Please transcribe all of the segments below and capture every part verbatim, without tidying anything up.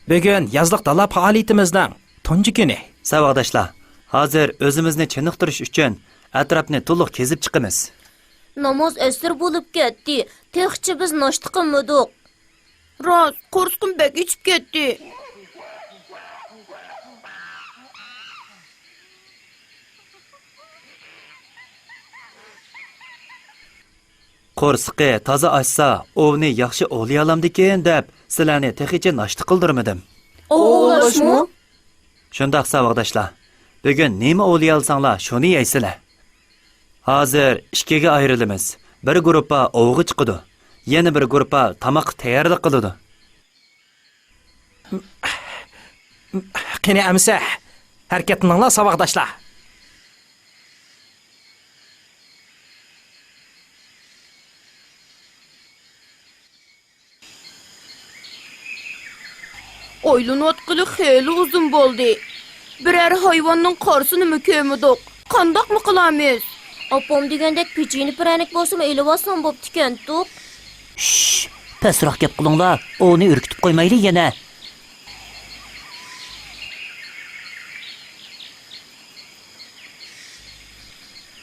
بۈگۈن يازلىق دالا پائالىيىتىمىزنىڭ تۇنجى كۈنى. ساۋاقداشلار، ھازىر ئۆزىمىزنى چېنىقتۇرۇش ئۈچۈن ئەتراپنى تولۇق كېزىپ چىقىمىز. ناماز ئەسىر بولۇپ كەتتى. تېخىچە بىز ناشتا قىلمىدۇق. راست، قورسىقىم بەك ئېچىپ كەتتى. قورسىقى تازا ئاچسا، ئوۋنى ياخشى ئوۋلىيالامدىكىن دەپ، سىلەرنى تېخىچە ناشتا قىلدۇرمىدىم. ئوۋلاشمۇ؟ شۇنداق، ساۋاقداشلار. بۈگۈن نېمە ئوۋلىيالىساڭلار، شۇنى يەيسىلەر. ھازىر ئىككىگە ئايرىلىمىز. بىر گۇرۇپپا ئوۋغا چىقىدۇ. يەنە بىر گۇرۇپپا تاماققا تەييارلىق قىلىدۇ. قېنى ئەمىسە، ھەرىكەتلىنىڭلار، ساۋاقداشلار. ئايلىنىۋاتقىلى خېلى ئۇزۇن بولدى. بىرەر ھايۋاننىڭ قارىسىنىمۇ كۆرمىدۇق. قانداقمۇ قىلامىز؟ ئاپام دېگەندەك پېچىنە پىرەنىك بولسىمۇ ئېلىۋالسام بوپتىكەنتۇق. شش، پەسرەك گەپ قىلىڭلار، ئوۋنى ئۈركۈتۈپ قويمايلى يەنە.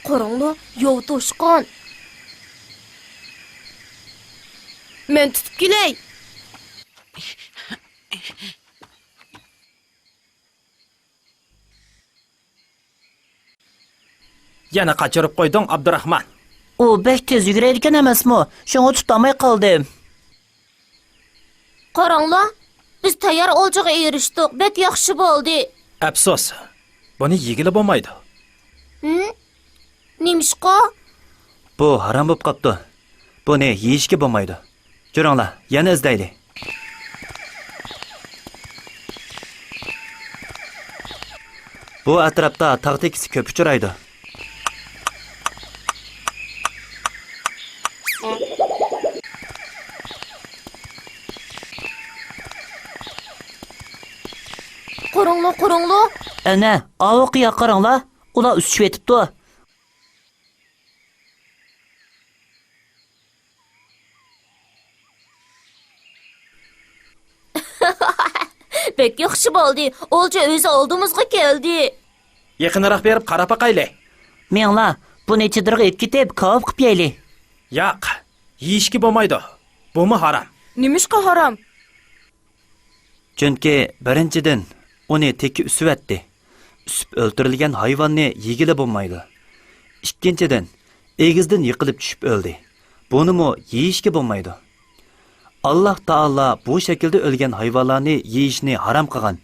قاراڭلار، ياۋا توشقان. مەن تۇتۇپ كېلەي. يەنە قاچۇرۇپ قويدۇڭ، ئابدۇراخمان. ئۇ بەك تېز يۈگۈرەيدىكەن ئەمەسمۇ؟ شۇڭا تۇتالماي قالدىم. قاراڭلار، بىز تەييار ئولجىغا ئېرىشتۇق. بەك ياخشى بولدى. ئەپسۇس، بۇنى يېگىلى بولمايدۇ. ھىم؟ نېمىشقا؟ بۇ ھارام بولۇپ قاپتۇ. بۇنى يېيىشكە بولمايدۇ. جۈرۈڭلار، يەنە ئىزدەيلى. بۇ ئەتراپتا تاغ تېكىسى كۆپ ئۇچرايدۇ. قۇرۇڭلۇ، قۇرۇڭلۇ. ئەنە، ئاۋۇ قىياغا قاراڭلار، ئۇلار ئۈسۈشۈۋېتىپتۇ. بەك ياخشى بولدى. ئولجا ئۆزى ئالدىمىزغا كەلدى. يېقىنراق بېرىپ قاراپ باقايلى. مېڭلا، بۇنى چېدىرغا ئېلىپ كېتىپ، كاۋاپ قىلىپ يەيلى. ياق، يېيىشكە بولمايدۇ. بۇمۇ ھارام. نېمىشقا ھارام؟ چۈنكى، بىرىنچىدىن، ئۇنى تېكى ئۈسۈۋەتتى. ئۈسۈپ ئۆلتۈرۈلگەن ھايۋاننى يېگىلى بولمايدۇ. ئىككىنچىدىن، ئېگىزدىن يىقىلىپ چۈشۈپ ئۆلدى. بۇنىمۇ يېيىشكە بولمايدۇ. ئاللاھ تائالا بۇ شەكىلدە ئۆلگەن ھايۋانلارنى يېيىشنى ھارام قىلغان.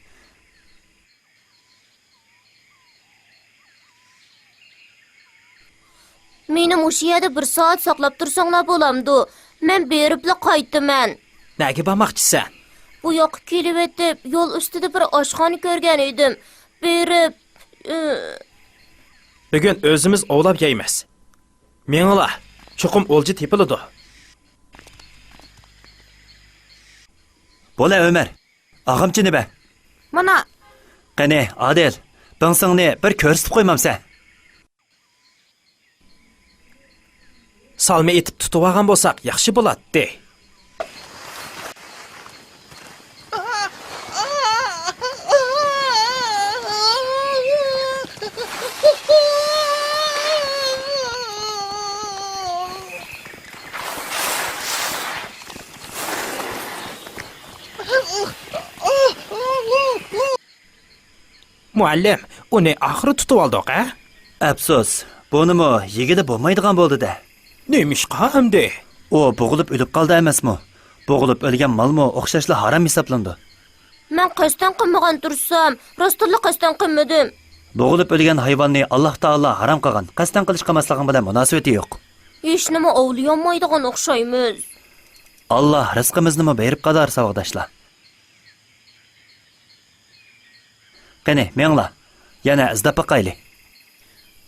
مېنى مۇشۇ يەردە بىر سائەت ساقلاپ تۇرساڭلار بولامدۇ؟ مەن بېرىپلا قايتىمەن. نەگە بارماقچىسەن؟ بۇ ياققا كېلىۋېتىپ، يول ئۈستىدە بىر ئاشخانا كۆرگەن ئىدىم. بېرىپ، ئى، بۈگۈن ئۆزىمىز ئوۋلاپ يەيمىز. مېڭىڭلار، چوقۇم ئولجا تېپىلىدۇ. بولە، ئۆمەر. ئاغامچىنى بەر. مانا. قېنى، ئادىل، بىڭسىڭنى بىر كۆرسىتىپ قويمامسەن؟ سالما ئېتىپ تۇتۇۋالغان بولساق ياخشى بولاتتى. مۇئەللىم، ئۇنى ئاخىرى تۇتۇۋالدۇق، ھە؟ ئەپسۇس، بۇنىمۇ يېگىلى بولمايدىغان بولدى-دە. نېمىشقا ئەمدى؟ ئۇ بوغۇلۇپ ئۆلۈپ قالدى ئەمەسمۇ؟ بوغۇلۇپ ئۆلگەن مالمۇ ئوخشاشلا ھارام ھېسابلىنىدۇ. مەن قەستەن قىلمىغان تۇرسام، راستتىنلا قەستەن قىلمىدىم. بوغۇلۇپ ئۆلگەن ھايۋاننى ئاللاھ تائالا ھارام قىلغان، قەستەن قىلىش قىلماسلىقنىڭ بىلەن مۇناسىۋىتى يوق. ھېچنېمە ئوۋلىيالمايدىغان ئوخشايمىز. ئاللاھ رىزقىمىزنىمۇ بېرىپ قالار، ساۋاقداشلار. قېنى، مېڭىڭلار، يەنە ئىزدەپ باقايلى.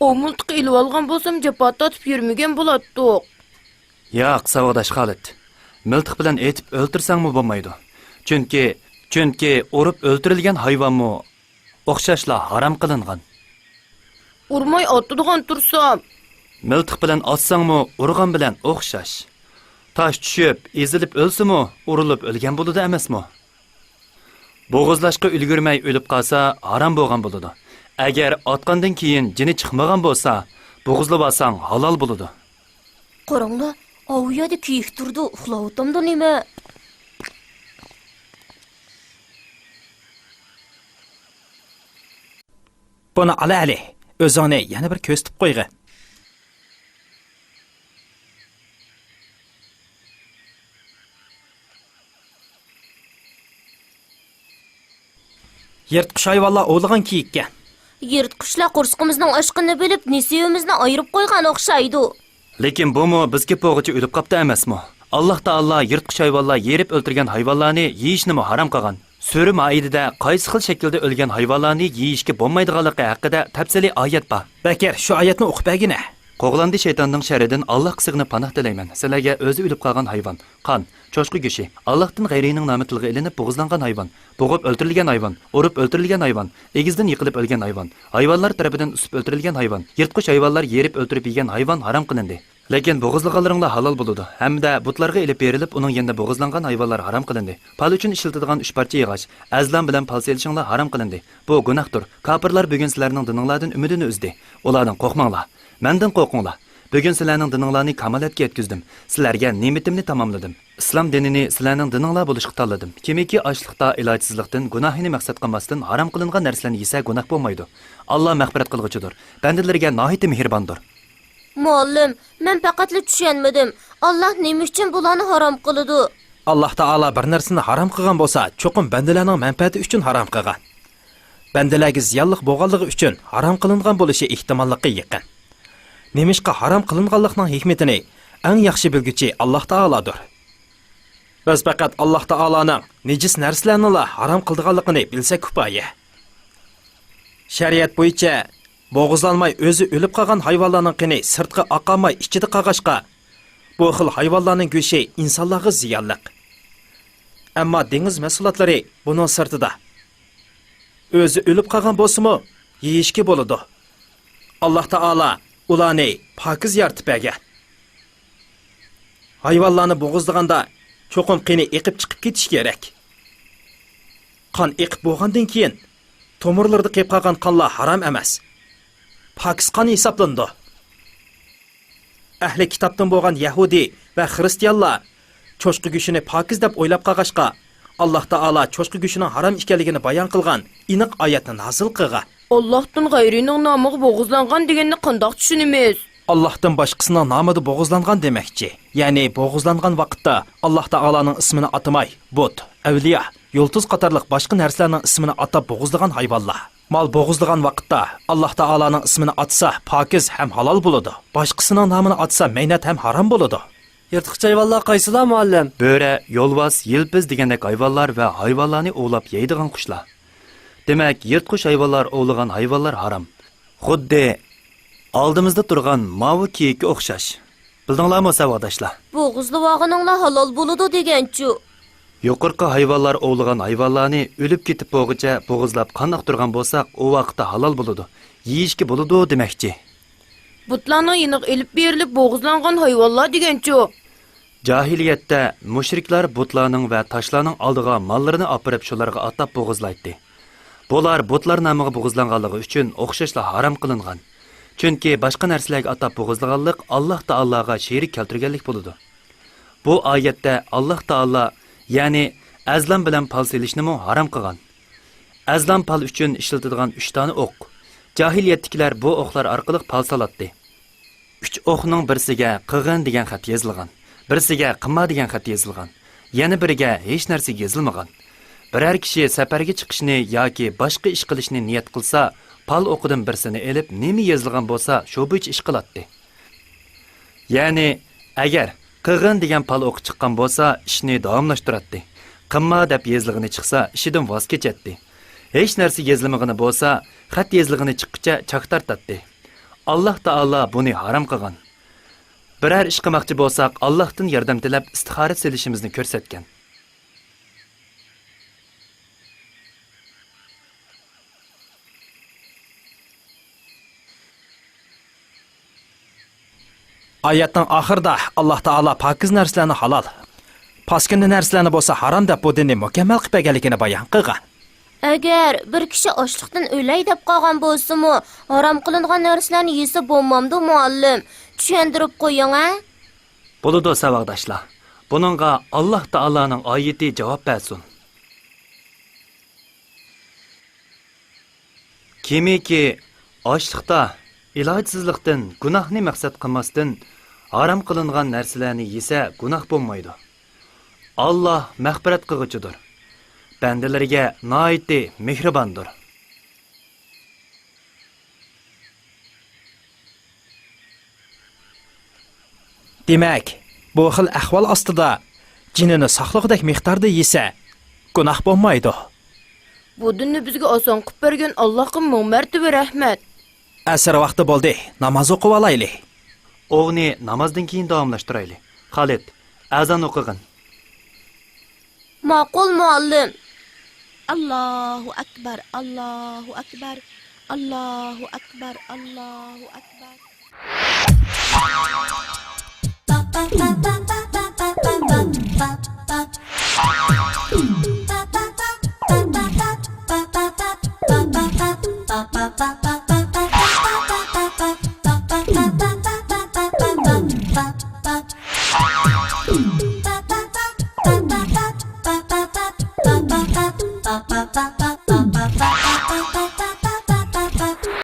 ئاۋۇ مىلتىقنى ئېلىۋالغان بولسام، جاپا تارتىپ يۈرمىگەن بولاتتۇق. ياق، ساۋاقداش خالىد، مىلتىق بىلەن ئېتىپ ئۆلتۈرسەڭمۇ بولمايدۇ. چۈنكى، چۈنكى ئۇرۇپ ئۆلتۈرۈلگەن ھايۋانمۇ ئوخشاشلا ھارام قىلىنغان. ئۇرماي ئاتىدىغان تۇرسام. مىلتىق بىلەن ئاتساڭمۇ ئۇرغان بىلەن ئوخشاش. تاش چۈشۈپ، ئېزىلىپ ئۆلسىمۇ، ئۇرۇلۇپ ئۆلگەن بولىدۇ ئەمەسمۇ؟ بوغۇزلاشقا ئۈلگۈرمەي ئۆلۈپ قالسا، ھارام بولغان بولىدۇ. ئەگەر ئاتقاندىن كېيىن جېنى چىقمىغان بولسا، بوغۇزلىۋالساڭ ھالال بولىدۇ. قاراڭلار، ئاۋۇ يەردە كېيىك تۇرىدۇ، ئۇخلاۋاتامدۇ نېمە؟ بۇنى ئالا ھەلى، ئۆزۈڭنى يەنە بىر كۆرسىتىپ قويغىن. يىرتقۇچ ھايۋانلار ئوۋلىغان كېيىككەن. يىرتقۇچلار قورسىقىمىزنىڭ ئاچقىنىنى بىلىپ، نېسىۋىمىزنى ئايرىپ قويغان ئوخشايدۇ. لېكىن بۇمۇ بىز كېلىپ بولغۇچە ئۆلۈپ قاپتۇ ئەمەسمۇ؟ ئاللاھ تائالا يىرتقۇچ ھايۋانلار يېرىپ ئۆلتۈرگەن ھايۋانلارنى يېيىشنىمۇ ھارام قىلغان. سۈرە مائىدىدە قايسى خىل شەكىلدە ئۆلگەن ھايۋانلارنى يېيىشكە بولمايدىغانلىقى ھەققىدە تەپسىلىي ئايەت بار. بەكىر، شۇ ئايەتنى ئوقۇپ بەرگىنە. قوغلاندى شەيتاننىڭ شەررىدىن ئاللاھقا سىغىنىپ پاناھ تىلەيمەن. سىلەرگە ئۆزى ئۆلۈپ قالغان ھايۋان، قان، چوشقا گۆشى، ئاللاھتىن غەيرىنىڭ نامى تىلغا ئېلىنىپ بوغۇزلانغان ھايۋان، بوغۇپ ئۆلتۈرۈلگەن ھايۋان، ئۇرۇپ ئۆلتۈرۈلگەن ھايۋان، ئېگىزدىن يىقىلىپ ئۆلگەن ھايۋان، ھايۋانلار تەرىپىدىن ئۇسۇپ ئۆلتۈرۈلگەن ھايۋان، يىرتقۇچ ھايۋانلار يېرىپ ئۆلتۈرۈپ يېگەن ھايۋان ھارام قىلىندى. لېكىن بوغۇزلىغانلىرىڭلار ھالال بولىدۇ ھەمدە بۇتلارغا ئېلىپ بېرىلىپ ئۇنىڭ يېنىدا بوغۇزلانغان ھايۋانلار ھارام قىلىندى. پال ئۈچۈن ئىشلىتىدىغان ئۈچ پارچە ياغاچ، ئەزلام بىلەن پال سېلىشىڭلار ھارام قىلىندى. بۇ گۇناھتۇر. كاپىرلار بۈگۈن سىلەرنىڭ دىنىڭلاردىن ئۈمىدىنى ئۈزدى. ئۇلاردىن قورقماڭلار. مەندىن قورقۇڭلار. بۈگۈن سىلەرنىڭ دىنىڭلارنى كامالەتكە يەتكۈزدۈم. سىلەرگە نېمىتىمنى تاماملىدىم. ئىسلام دىنىنى سىلەرنىڭ دىنىڭلار بولۇشقا تاللىدىم. كىمكى ئاچلىقتا، ئىلاجسىزلىقتىن، گۇناھىنى مەقسەت قىلماستىن ھارام قىلىنغان نەرسىلەرنى يېسە گۇناھ بولمايدۇ. ئاللا مەغپىرەت قىلغۇچىدۇر. بەندىلىرىگە ناھايىتى مېھرىباندۇر. مۇئەللىم، مەن پەقەتلا چۈشەنمىدىم. ئاللا نېمە ئۈچۈن بۇلارنى ھارام قىلىدۇ؟ ئاللا تائالا بىر نەرسىنى ھارام قىلغان بولسا، چوقۇم بەندىلەرنىڭ مەنپەئەتى ئۈچۈن ھارام قىلغان. بەندىلەرگە زىيانلىق بولغانلىقى ئۈچۈن ھارام قىلىنغان بولۇشى ئېھتىماللىقى يېقىن. نېمىشقا ھارام قىلىنغانلىقنىڭ ھېكمىتىنى ئەڭ ياخشى بىلگۈچى ئاللا تائالادۇر. بىز پەقەت ئاللا تائالانىڭ نىجىس نەرسىلەرنىلا ھارام قىلىدىغانلىقىنى بىلسەك كۇپايە. شەرىئەت بويىچە بوغۇزلانماي ئۆزى ئۆلۈپ قالغان ھايۋانلارنىڭ قېنى سىرتقا ئاقالماي ئىچىدە قالغاچقا، بۇ خىل ھايۋانلارنىڭ گۆشى ئىنسانلارغا زىيانلىق. ئەمما دېڭىز مەھسۇلاتلىرى بۇنىڭ سىرتىدا. ئۆزى ئۆلۈپ قالغان بولسىمۇ، يېيىشكە بولىدۇ. ئاللا تائالا ئۇلارنى پاكىز يارىتىپ بەرگەن. ھايۋانلارنى بوغۇزلىغاندا چوقۇم قېنى ئېقىپ چىقىپ كېتىشى كېرەك. قان ئېقىپ بولغاندىن كېيىن، تومۇرلىرىدا قېلىپ قالغان قانلار ھارام ئەمەس. پاكىز قان ھېسابلىنىدۇ. ئەھلى كىتابتىن بولغان يەھۇدىي ۋە خىرىستىيانلار چوشقا گۆشىنى پاكىز دەپ ئويلاپ قالغاچقا، ئاللا تائالا چوشقا گۆشىنىڭ ھارام ئىكەنلىكىنى بايان قىلغان ئېنىق ئايەتنى نازىل قىلغان. ئاللاھتىن غەيرىنىڭ نامىغا بوغۇزلانغان دېگەننى قانداق چۈشىنىمىز؟ ئاللاھتىن باشقىسىنىڭ نامىدا بوغۇزلانغان دېمەكچى. يەنى بوغۇزلانغان ۋاقىتتا ئاللا تائالانىڭ ئىسمىنى ئاتىماي، بۇت، ئەۋلىيا، يۇلتۇز قاتارلىق باشقا نەرسىلەرنىڭ ئىسمىنى ئاتاپ بوغۇزلىغان ھايۋانلار. مال بوغۇزلىغان ۋاقىتتا ئاللا تائالانىڭ ئىسمىنى ئاتىسا پاكىز ھەم ھالال بولىدۇ. باشقىسىنىڭ نامىنى ئاتىسا مەينەت ھەم ھارام بولىدۇ. يىرتقۇچ ھايۋانلار قايسىلار، مۇئەللىم؟ بۆرە، يولۋاس، يىلپىز دېگەندەك ھايۋانلار ۋە ھايۋانلارنى ئوۋلاپ يەيدىغان قۇشلار. دېمەك، يىرتقۇچ ھايۋانلار ئوۋلىغان ھايۋانلار ھارام. خۇددى ئالدىمىزدا تۇرغان ماۋۇ كېيىككە ئوخشاش. بىلدىڭلارمۇ، ساۋاقداشلار؟ بوغۇزلىۋالغىنىڭلار ھالال بولىدۇ دېگەنچۇ؟ يۇقىرىقى ھايۋانلار ئوۋلىغان ھايۋانلارنى ئۆلۈپ كېتىپ بولغۇچە بوغۇزلاپ قان ئاقتۇرغان بولساق، ئۇ ۋاقىتتا ھالال بولىدۇ، يېيىشكە بولىدۇ دېمەكچى. بۇتلارنىڭ يېنىغا ئېلىپ بېرىلىپ بوغۇزلانغان ھايۋانلار دېگەنچۇ؟ جاھىلىيەتتە مۇشرىكلار بۇتلارنىڭ ۋە تاشلارنىڭ ئالدىغا ماللىرىنى ئاپىرىپ، شۇلارغا ئاتاپ بوغۇزلايتتى. بۇلار بۇتلار نامىغا بوغۇزلانغانلىقى ئۈچۈن ئوخشاشلا ھارام قىلىنغان. چۈنكى باشقا نەرسىلەرگە ئاتاپ بوغۇزلىغانلىق ئاللا تائالاغا شېرىك كەلتۈرگەنلىك بولىدۇ. بۇ ئايەتتە ئاللا تائالا، يەنى ئەزلام بىلەن پال سېلىشنىمۇ ھارام قىلغان. ئەزلام پال ئۈچۈن ئىشلىتىدىغان ئۈچ دانە ئوق. جاھىلىيەتتىكىلەر بۇ ئوقلار ئارقىلىق پال سالاتتى. ئۈچ ئوقنىڭ بىرسىگە قىغىن دېگەن خەت يېزىلغان، بىرسىگە قىما دېگەن خەت يېزىلغان، يەنە بىرىگە ھېچ نەرسە يېزىلمىغان. بىرەر كىشى سەپەرگە چىقىشنى ياكى باشقا ئىش قىلىشنى نىيەت قىلسا، پال ئوقىدىن بىرسىنى ئېلىپ، نېمە يېزىلغان بولسا، شۇ بويىچە ئىش قىلاتتى. يەنى، ئەگەر قىغىن دېگەن پال ئوقى چىققان بولسا، ئىشنى داۋاملاشتۇراتتى. قىما دەپ يېزىلغىنى چىقسا، ئىشىدىن ۋاز كېچەتتى. ھېچ نەرسە يېزىلمىغىنى بولسا، خەت يېزىلغىنى چىققىچە چاك تارتاتتى. ئاللا تائالا بۇنى ھارام قىلغان. بىرەر ئىش قىلماقچى بولساق، ئاللاھتىن ياردەم تىلەپ ئىستىخارە سېلىشىمىزنى كۆرسەتكەن. ئايەتنىڭ ئاخىرىدا ئاللا تائالا پاكىز نەرسىلەرنى ھالال، پاسكىنا نەرسىلەرنى بولسا ھارام دەپ بۇ دىننى مۇكەممەل قىلىپ بەرگەنلىكىنى بايان قىلغان. ئەگەر بىر كىشى ئاچلىقتىن ئۆلەي دەپ قالغان بولسىمۇ، ھارام قىلىنغان نەرسىلەرنى يېسە بولمامدۇ، مۇئەللىم؟ چۈشەندۈرۈپ قويۇڭ، ھە؟ بولىدۇ، ساۋاقداشلار. بۇنىڭغا ئاللاھ تائالانىڭ ئايىتى جاۋاب بەرسۇن. كىمكى ئاچلىقتا ئىلاجسىزلىقتىن گۇناھنى مەقسەت قىلماستىن ھارام قىلىنغان نەرسىلەرنى يېسە گۇناھ بولمايدۇ. ئاللاھ مەغپىرەت قىلغۇچىدۇر. بەندىلىرىگە ناھايىتى مېھرىباندۇر. دېمەك، بۇ خىل ئەھۋال ئاستىدا جېنىنى ساقلىغۇدەك مىقداردا يېسە، گۇناھ بولمايدۇ. بۇ دىننى بىزگە ئاسان قىلىپ بەرگەن ئاللاھقا مىڭ مەرتىۋە رەھمەت. ئەسىر ۋاقتى بولدى، ناماز ئوقۇۋالايلى. ئوغنى نامازدىن كېيىن داۋاملاشتۇرايلى. خالىد، ئەزان ئوقۇغىن. ماقۇل، مۇئەللىم. ئاللاھۇ ئەكبەر، ئاللاھۇ ئەكبەر، ئاللاھۇ ئەكبەر، ئاللاھۇ ئەكبەر.